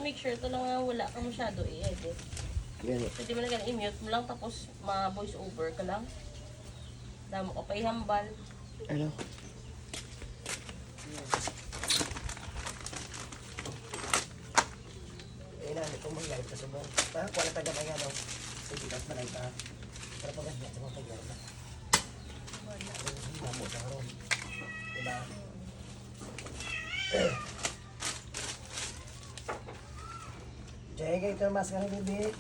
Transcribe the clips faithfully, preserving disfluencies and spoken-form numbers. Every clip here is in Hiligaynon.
Make sure to lang nga wala ka masyado i-edit. Gani. Pwede mo na gani i-mute mo lang tapos ma-voice over ka lang. Damo ka pa ihambal. Ano? Eh, na, kung mangyari ka subong. Parang wala taga may ano. Sige, tas malay ka. Pero pag ganyan, sa mga pagyari ka. Wala. Ang damo sa karon. Diba? Jay, kay ito mask ka na, baby.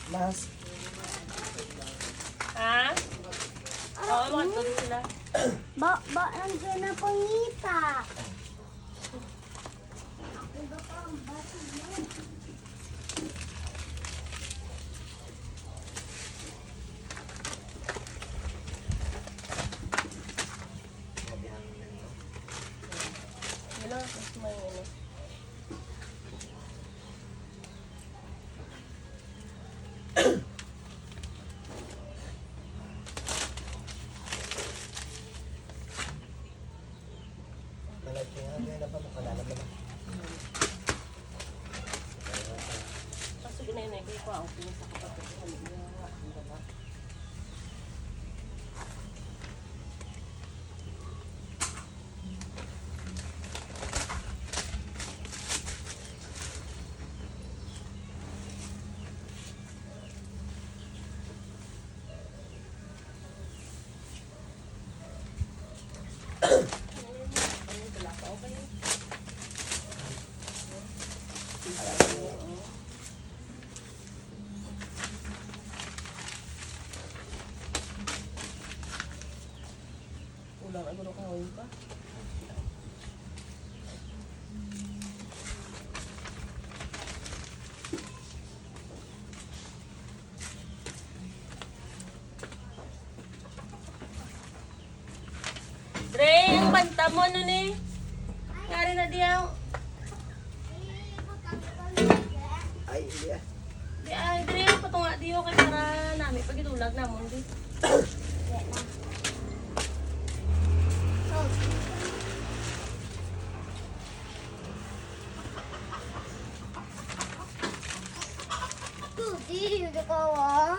Mask. Ha? Oo, mga tulo sila. Ba, ba, nandiyan na pangita. Hello, mas may ano. Kaso ginay na ikaw, ang pinasa kapatid ko, ano, iya nga, ang gaba. Kulang ang gulo kahoy pa. Dre, ang banta mo, ano ni? Yari na diyaw. Ay, hindi ah. Di ay, dre, patunga diyo kay para nami pagitulag namon di. Tuti, hindi ka wa.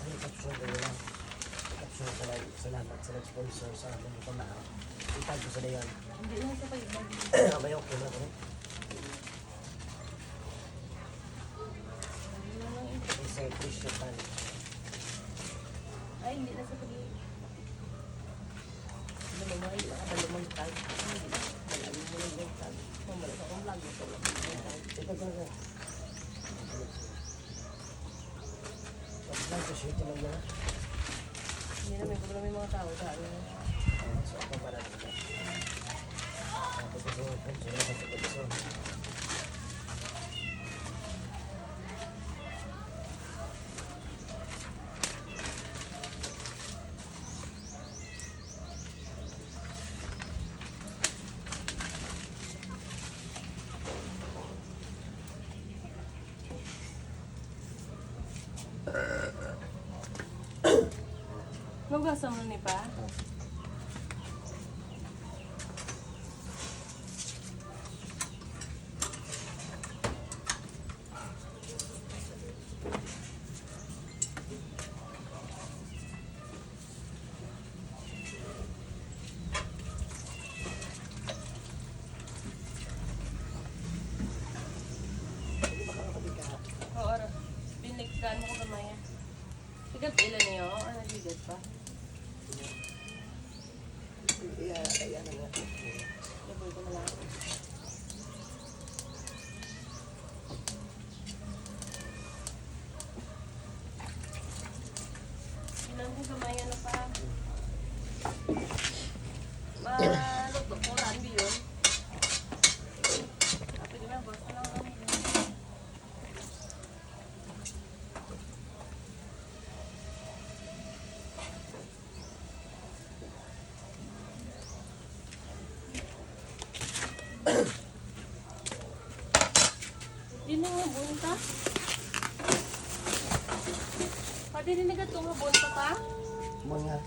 Ay, kapsula na lang. Kapsula sa nag-, salamat sa nag-sponsor sa aming pamahal. Itag ko sa dayon. Hindi lang sa kayo. Abay, okay na ako. Isa, tissue pa. Ay, hindi na sa pag-iingat. Ano ba, mga ila ka ba lumantay? Hindi na. Wala mo mo lumantay. Mamala sa akong vlog, gusto ko lang lumantay. Ito talaga. Pag nag-shoot lang yun. Hindi na, may problema yung mga tao sa ano. Ah, so, ako pala. Tapos gusto ko, gusto ko, gusto ko. Lugasan mo ni pa? Oo, ra-, binigyan mo ko gamay, ah. Igab ila niyo, or nagigad pa? Iya, iya na nga. Double ko na lang. Ilang ko gamay, ano pa? Maluto ko lang. Mabon pa pa? Mabon nga.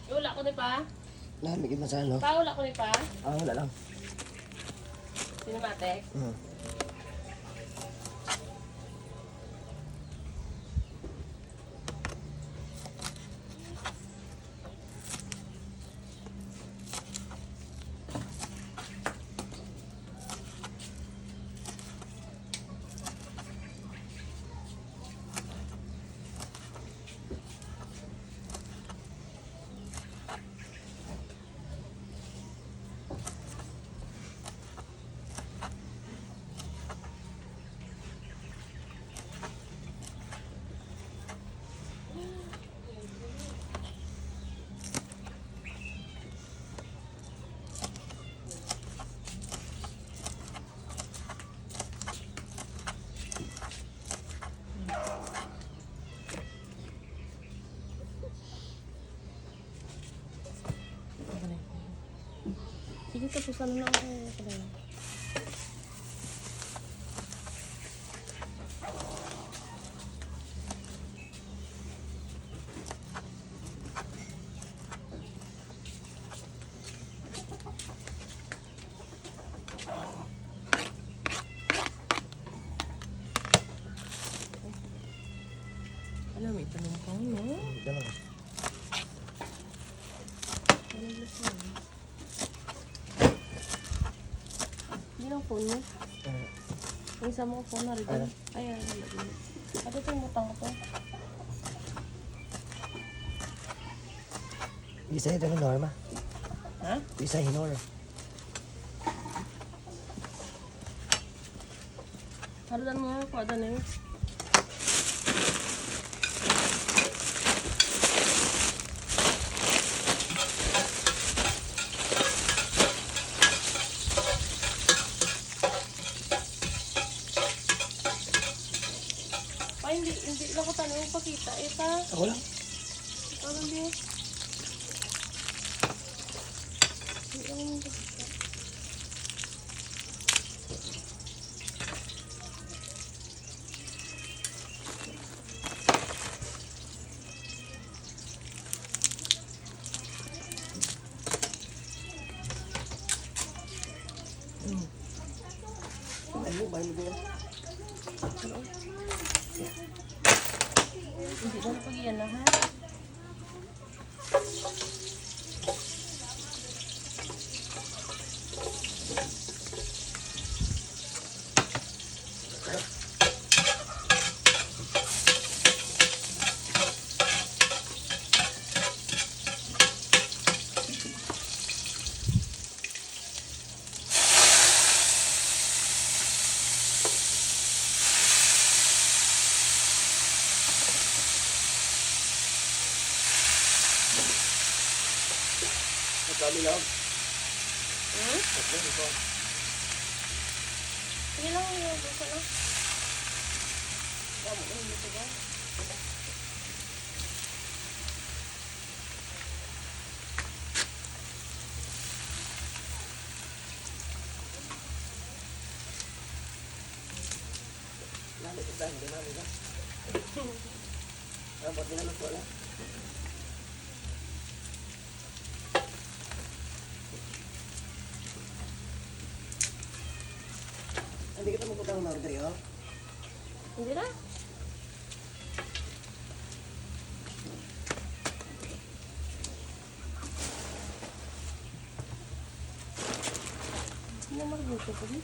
Wala ko ni pa. Nami gid masalo. Pa, wala ko ni pa. Ah, wala lang. Cinematic. Hmm. Sige, tapusan na ako. May tanong pa, no? Ganun. Hindi lang phone mo. Eh. Yung isa mo phone na rin. Ano? Ay, ay, ay, ay. Ito itong butang ko. Isa ito ni Norma. Ha? Isa ni Norma. Harutan mo nga, kuha na yun. Ay, hindi, hindi lang ko tanong pakita. Ita. Ako lang. Ikaw lang, Bi. Hindi lang mo pakita. Ano ba yun? Hindi ko na pag-iyan na, ha? Magkano lang? Hmm? Tatlo, ito. Sige lang, yung gusto na. Damo na yung gusto ko. Lalo ko dahil, lalo na. Dapat nilaluto lang. Hindi kita magputang na, Rodrigo. Hindi na. Hindi na magluto ko, eh.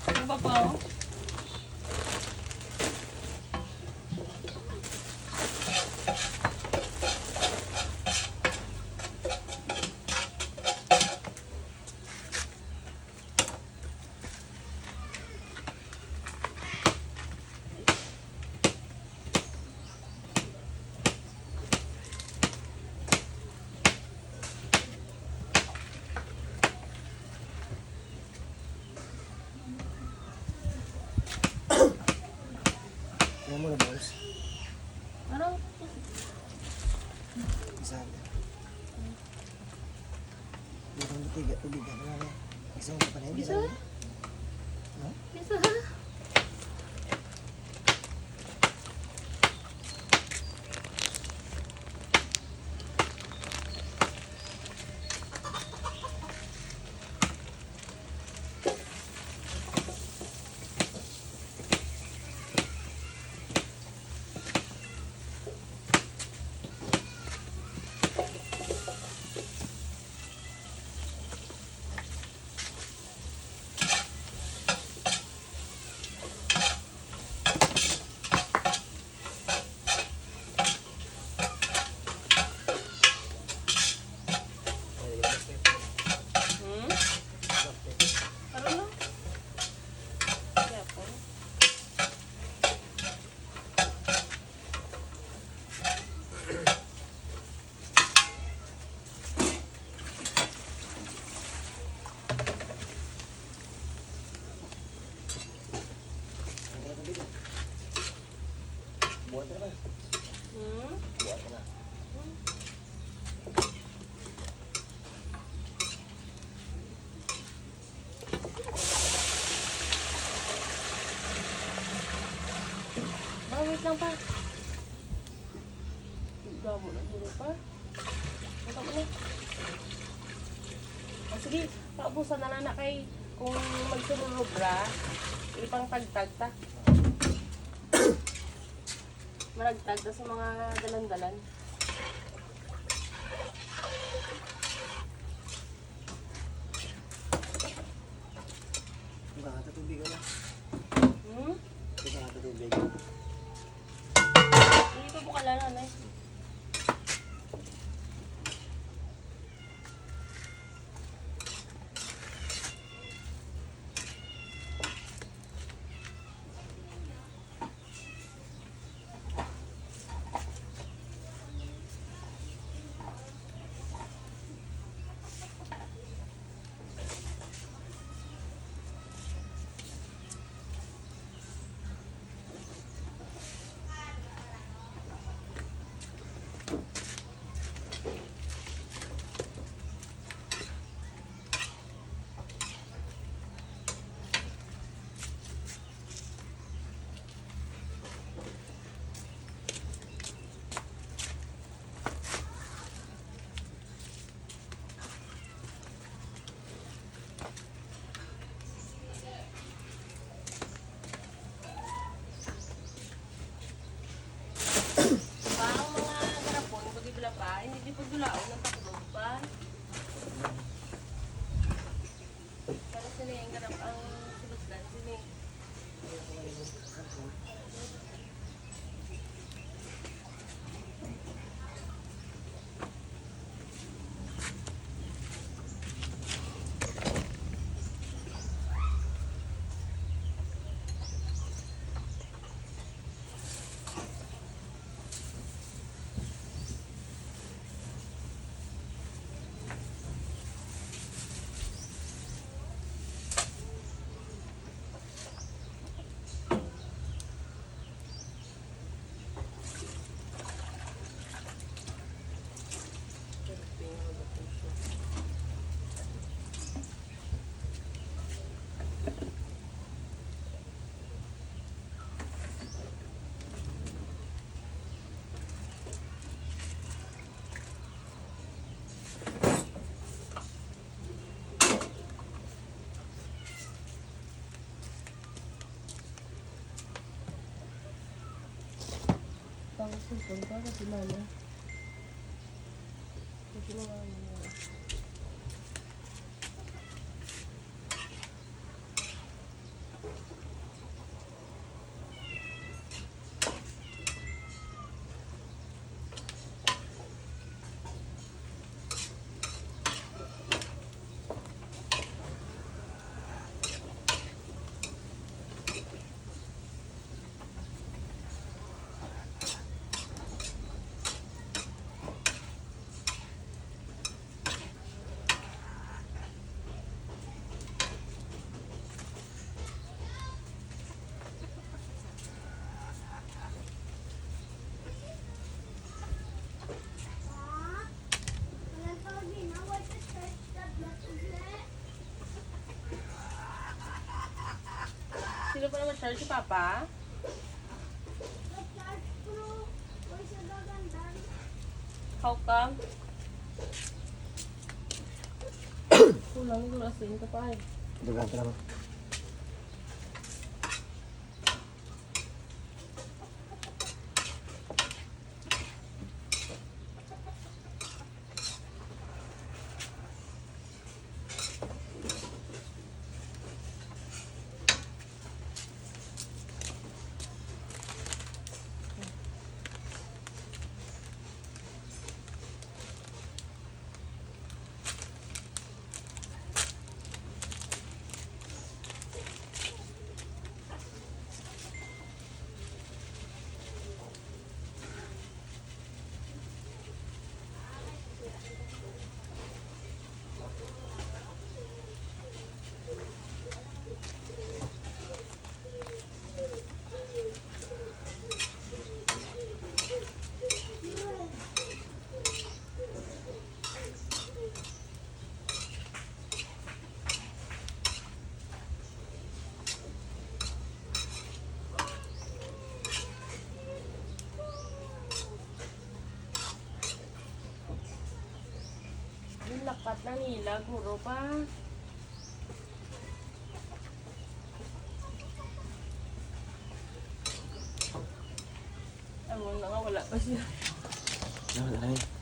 Ano ba pa, oh? Kaya mo na, boss. Ano? Isa. Hindi ko matiga, tubig ka na. Isa mo pa na, hindi Isa? Na. Ha? Isa? Hmm? Karon lang. Kaya po. Buhat na ba? Hmm? Buhat na. Wait lang pa. Gamo na dito pa. Wala mo na. Ah, sige, paubusan na lang na kay kung magsururubra, ipang tagtag ta. Maragtag ta sa mga dalan-dalan. Ang kakata tubig, wala. Hmm? Ang kakata tubig. Dito po kalanan eh. Diba, ang mga garapon, pag ibla pa, hindi di pagdulaon ng taklob pa. Para sila yung garap ang sulod lang, sila yung Pang cellphone pa kasi mama. Kasi mama. Sino pa naman charge si Papa? How come? Kulang yung asin ka pa eh. Dagan ka lang. Lakat na nila, guro pa. Amo na nga, wala pa siya. Ano na yun?